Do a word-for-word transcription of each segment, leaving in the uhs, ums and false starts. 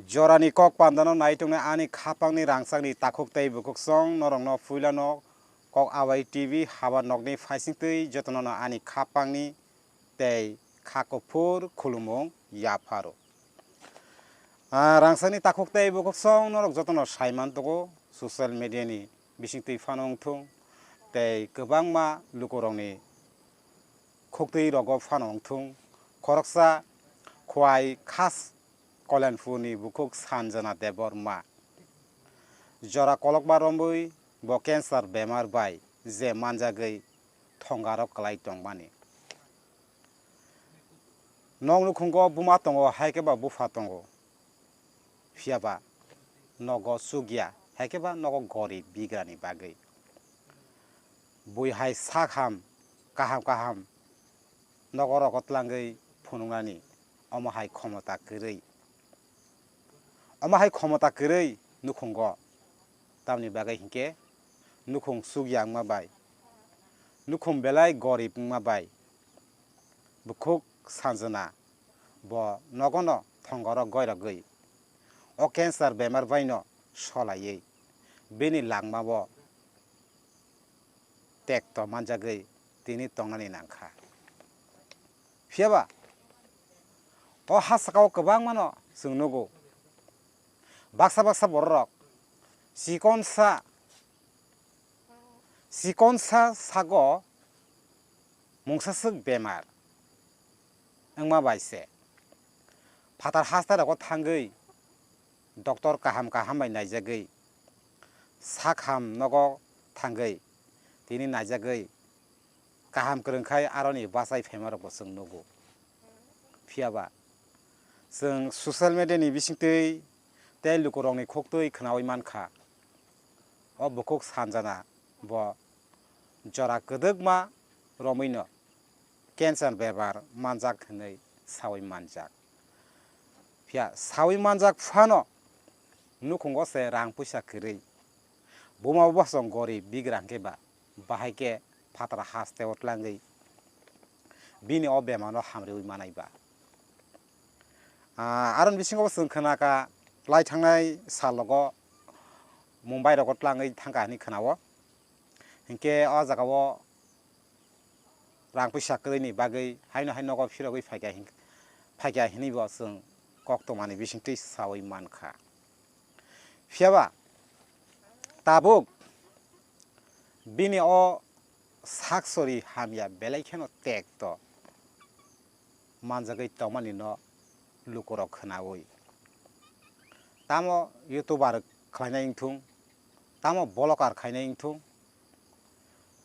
Jorani kok pandano nai tongnai ani khapangni rangchakni takhuk tei bukhuksong norokno puilano Kok Abai T V haba nokni phaisingtwi jotonono ani khapangni tei kha kuphur khulumung yapharo. Ah, rangchakni takhuk tei bukhuksong norok jotono saiman tongo social media ni bisingtwi phano wngthung tei kwbangma lukurokni khuktwi rogo phano wngthung. Khoroksa Khwai Khas Kolenpurni bukhuk Sanjana Debbarma jora kolokma romwi bo cancer bemar bai je manjagwi thongaro kwlai tongmani. Nok nukhungo buma tongo, hai khe ba bupha tongo, phiya ba nogo chukya, hai khe ba nogo gorib bigrani bagwi. Bui hai sak ham, kaham kaham nogo rogo tlangwi phunuknani, omo hai khomota kwrwi. Omo hai khomota kwrwi nukhungo, tamni bagwi hinkhe nukhung chukya wngma bai, nukhung belai gorib wngma bai, bukhuk Sanjana bo nogono thongoro goirogwi o cancer bemar baino solaiwi bini langmao tekto manjagwi tini tongnani nangkha. Phiya ba o ha sakao kwbangmano chwng nugo. Baksa baksa bororok chikonsa, chikonsa sago mungsaswk bemar wngma bai se phatar haste rogo thangwi doctor kaham kaham bai naijagwi, sak ham nogo thangwi tini naijagwi kaham kwrwng khai aroni bachai phaima rokbo chwng nugo. Phiya ba chwng social media ni bisingtwi tei lukurokni khuktwi khwnawi mankha, o bukhuk Sanjana bo jora kwdwkma romwino cancer bemar manjak hwnwi sawi manjak. Phiya sawi manjak phano nukhungo se rang puisa kwrwi, buma bosong gorib bigra hwnkhe ba bahai khe phatar haste o tlangwi bini o bemar no hamriwi manai ba. Ah, aroni bisingo bo chwng khna kha, lai thangnai sal rogo Mumbai rogo tlangwi thang kha hinwi khna-o. Hinkhe o jaga o rang puisa kwrwini bagwi haino hai nogo phirogwi phaikha hin-, phaikha hinwi bo chwng koktwmani bisingtwi sawi mankha. Phiya ba tabuk bini o sak sori hamya belai kheno tekto manjagwi tongmani no lukurok khwnawi. Tamo youtuber khlainai wngthung, tamo vlogger khainai wngthung,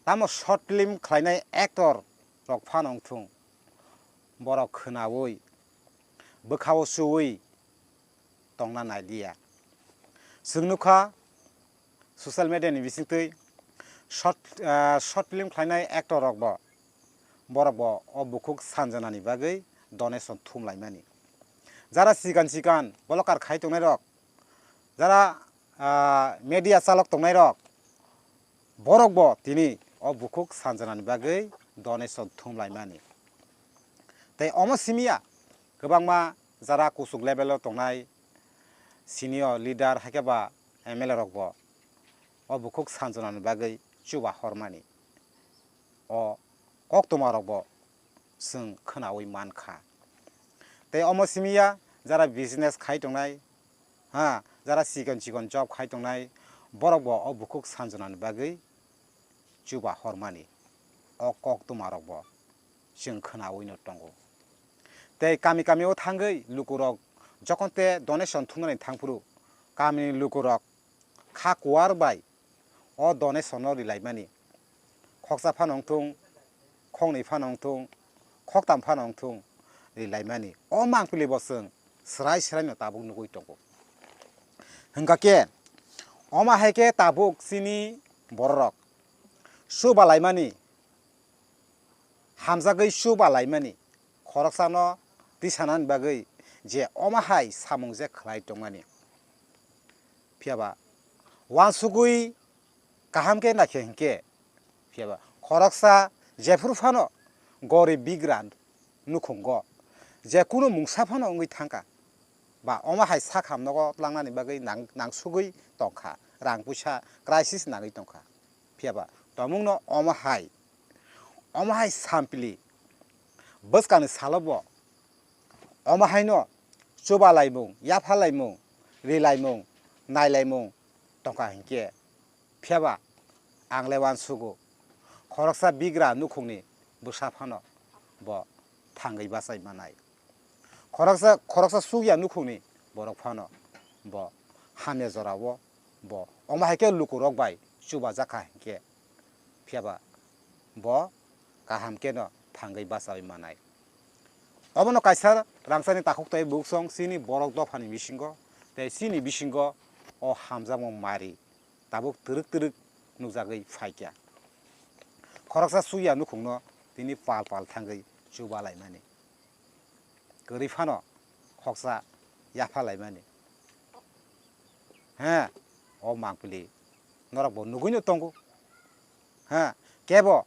tamo short film khlainai actor rok phano wngthung, borok khwnawi bwkhao chuwi tongna nai liya. Chwng nukha social media ni bisingtwi short, ah, short film khlainai actor rok bo, borok bo o bukhuk Sanjana ni bagwi donation thum laimani. Jara sikan sikan vlogger khai tongnai rok, jara, ah, media chalok tongnai rok, borok bo tini o bukhuk Sanjana ni bagwi donation thum laimani. Tei omo simiya kwbangma jara kuchuk level o tongnai senior leader hai khe ba M L A rok bo o bukhuk Sanjana ni bagwi chuba hormani o koktwma rok bo chwng khwnawi mankha. Tei omo simiya jara business khai tongnai, ha, jara chikon chikon job khai tongnai, borok bo o bukhuk Sanjana ni bagwi chuba hormani o koktwma rok bo chwng khwnawi no tongo. Tei kami kami o thangwi lukurok jokhon te donation thumnani thangphuru, kamini lukurok kha kuar bai o donation no rilaimani. Khoksa phano wngthung, khoknwi phano wngthung, khoktam phano wngthung, rilaimani. O mangpili bo chwng swrai swraino tabuk nugwi tongo. Hwnkha khe, omo hai khe tabuk chini bororok chuba laimani, hamjagwi chuba laimani, khoroksano tisanani bagwi je omo hai samung je khlai tongmani. Phiya ba uansugwi kaham khe naikhe hinkhe, phiya ba khoroksa jephuru phano gorib bigra nukhungo je kunu mungsa phano wngwi thangkha. ba omo hai sak ham nogo tlangnani bagwi nang-, nangsugwi tongkha, rang puisa crisis nangwi tongkha. Phiya ba tomungno omo hai, omo hai sampili bwskangni salo bo omo haino chubalaimung, yaphalaimung, rilaimung, nailaimung tongkha hinkhe, phiya ba ang le uansugo, khoroksa bigra nukhungni bwsa phano bo thangwi bachai manai. Khoroksa, khoroksa chukya nukhungni borok phano bo hamya jorao bo omo hai khe lukurok bai chubajak kha hinkhe, phiya ba bo kaham khe no thangwi bachaui manai. Obono kaisa rangchakni takhuk tai buksong chini borok dophani bisingo tei chini bisingo o hamjakmung mari tabuk twrwk twrwk nukjagwi phaikha. Khoroksa chukya nukhungno tini pal pal thangwi chubalaimani. Kwrwi phano khoroksa yaphalaimani. He, o mangpili norok bo nugwino tongo. He, kebo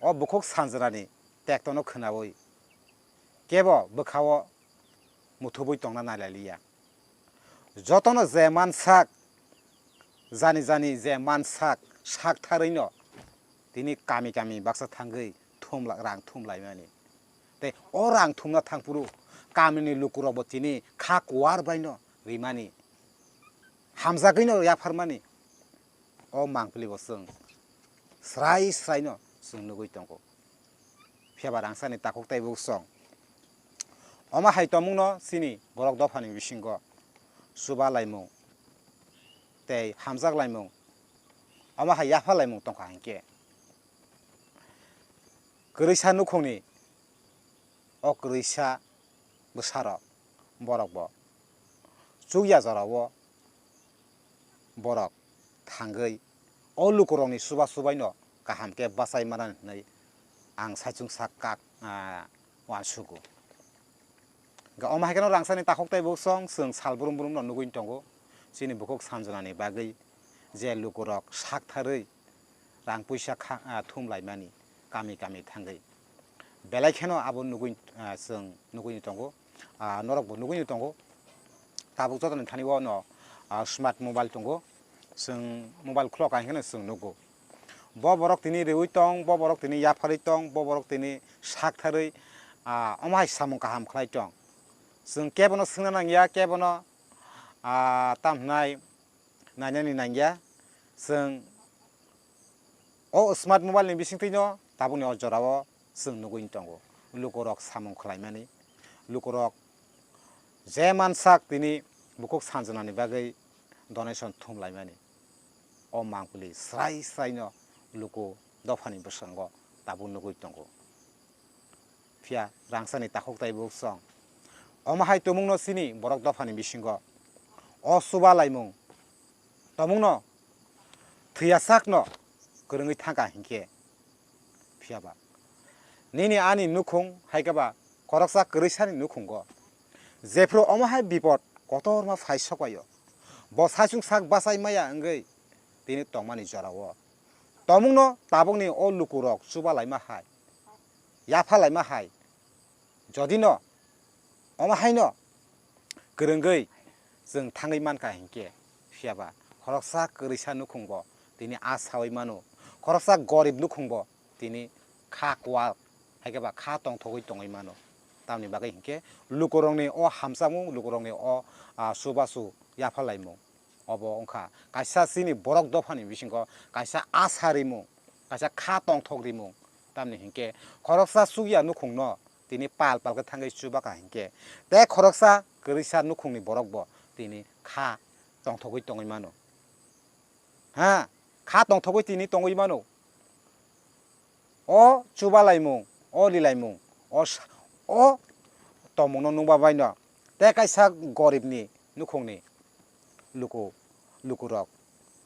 o bukhuk sanjwnani tektono khwnaui kebo bwkhao muthubui tongna nailailiya. Jotono je mansak, jani jani je mansak, sak tharwino tini kami kami baksa thangwi thumla-, rang thumlaimani. Tei o rang thumna thangphuru kamini lukurokbo tini kha kuar baino rimani, hamjagwino yapharmani. O mangpili bo chwng srai sraino chwng nugwi tongo. Phiya ba rangchakni takhuk tai buksong omo hai tongmungno chini borok dophani bisingo chubalaimung tei hamjaklaimung, omo hai yaphalaimung tongkha hinkhe, kwrwisa nukhungni o kwrwisa bwsarok, borok bo chukya jorao borok thangwi o lukurokni chuba chubaino kaham khe bachai manani hwnwi ang saichung sak kak, ah, uansugo. Hwnkhe omo hai kheno rangchakni takhuk tai buksong chwng sal brum brumno nugwi tongo, chini bukhuk sanjwnani bagwi je lukurok sak tharwi rang puisa kha-, ah, thum laimani kami kami thangwi. Belai kheno abo nugwi, ah, chwng nugwi tongo, ah, norokbo nugwi tongo. Tabuk jotoni thani o no, ah, smart mobile tongo, chwng mobile khulok hai kheno chwng nugo. Bo borok tini riwi tong, bo borok tini yapharwi tong, bo borok tini sak tharwi, ah, omo hai samung kaham khlai tong. Chwng kebono swngna nangya, kebono, ah, tam hwnai nainani nangya. Chwng o smart mobile ni bisingtwino tabukni o jorao chwng nugwi tongo. Lukurok samung khlaimani, lukurok je mansak tini bukhuk sanjwnani bagwi donation thum laimani. O mangpili srai sraino luku dophani bwskango tabuk nugwi tongo. Phiya rangchakni takhuk tai buksong. Omo hai tumungno chini borok dophani bisingo o chuba laimung tomungno thwiya sakno kwrwngwi thangkha hinkhe, phiya ba nini ani nukhung hai khe ba khoroksa kwrwisani nukhungo jephru omo hai bipot kotorma phai sokbaio, bo saichung sak bachai maya wngwi tini tongmani jorao tomungno tabukni o lukurok chuba laima hai, yapha laima hai, jodino omo haino kwrwngwi chwng thangwi mankha hinkhe, phiya ba khoroksa kwrwisa nukhungbo tini a saui mano, khoroksa gorib nukhungbo tini kha kuar hai khe ba kha tongthogwi tongwi mano. Tamni bagwi hinkhe lukurokni o hamjakmung, lukurokni o, ah, chubachu yapha laimung, obo wngkha kaisa chini borok dophani bisingo kaisa asa rimung, kaisa kha tongthok rimung. Tamni hinkhe khoroksa chukya nukhungno tini pal pal khe thangwi chubakha hinkhe, tei khoroksa kwrwisa nukhungni borokbo tini kha tongthogwi tongwi mano. Ha, kha tongthogwi tini tongwi mano. O chuba laimung, o rilaimung, o sa-, o tongmungno nukba baino tei kaisa goribni nukhungni luku, lukurok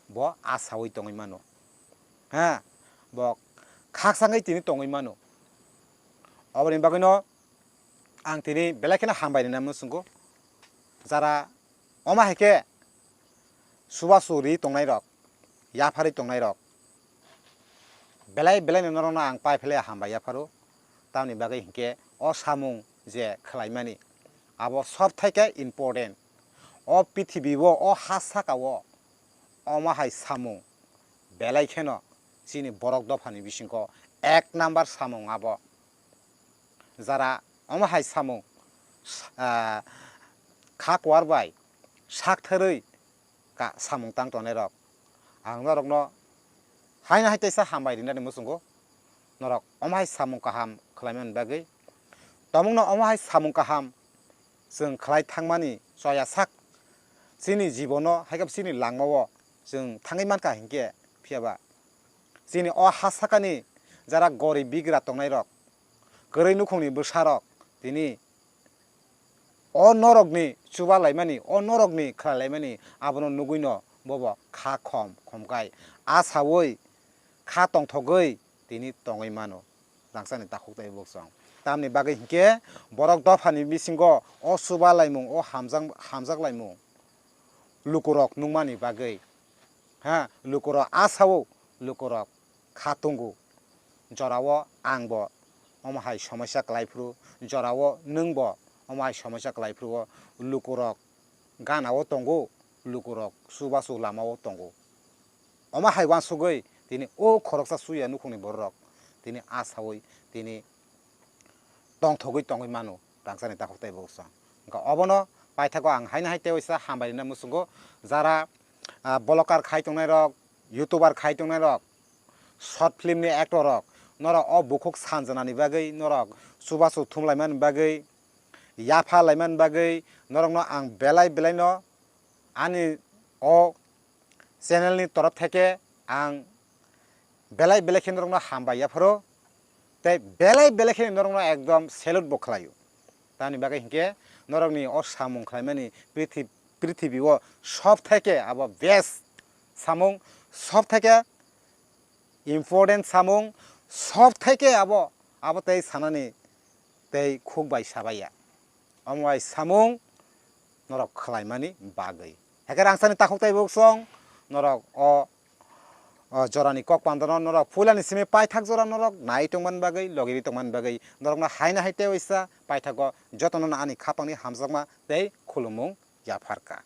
bo asaui tongwi mano. Ha, bo khaksangwi tini tongwi mano. Oboni bagwino ang tini belai kheno hambai rwna muchungo. Jara omo hai khe chubachu ri tongnairok, yapharwi tongnairok, belai belaino norokno ang pai phle hambai yapharo. Tamni bagwi hinkhe o samung je khlaimani, abo sob thaike important. O prithibi o, o ha saka o, omo hai samung belai kheno chini borok dophani bisingo ek number samung abo. Jara omo hai samung, ah, kha kuar bai sak tharwi ka-, samung tang tongnai rok. Ang norokno haino hai teisa hambai rinani muchungo. Norok omo hai samung kaham khlaimani bagwi. Tamungno omo hai samung kaham chwng khlai thangmani choya sak chini jibono, hai khe chini langmao chwng thangwi mankha hinkhe, phiyaba chini o ha sakani jara gorib bigra tongnai rok, kwrwi nukhungni bwsarok tini o norokni chuba laimani, o norokni khlai laimani abono nugwino bobo kha khom khom kai asaui kha tongthogwi tini tongwi mano rangchakni takhuk tei bukchong. Tamni bagwi hinkhe borok dophani bisingo o chuba laimung, o hamjak, hamjak laimung lukurok nukmani bagwi, ha, lukurok asao lukurok kha tongo. Jorao angbo omo hai somosya kwlai phuru, jorao nwngbo omo hai somosya kwlai phuru o lukurok ganao tongo, lukurok chubachu lamao tongo. Omo hai uansugwi tini o khoroksa chuya nukhungni bororok tini asaui tini tongthogwi tongwi mano rangchakni takhuk tei bukchong. Hwnkhe obono paithago ang haino hai tei waisa hambai rina muchungo, jara, ah, vlogger khai tongnai rok, YouTuber khai tongnai rok, short film ni actor rok, norok o bukhuk sanjanani bagwi, norok chubachu thumlaimani bagwi, yapha laimani bagwi norokno ang belai belaino ani o channel ni torof theke ang belai belai khe norokno hambai yapharo, tei belai belai khe norokno ekdom salute bo khlaio. Tamni bagwi hinkhe norokni o samung khlaimani prithi-, prithibi o sob theke abo best samung, sob theke important samung, sob theke abo, abo tei sanani tei khuk bai sabaiya. Omo hai samung norok khlaimani bagwi. Hakhe rangchakni takhuk tei bukchong norok o, o jorani kok pandano norok puilani simi paithak jora norok nai tongmani bagwi, logiri tongmani bagwi norokno haino hai tei waisa paithago jotono ani khapangni hamjakma tei khulumung yapharkha.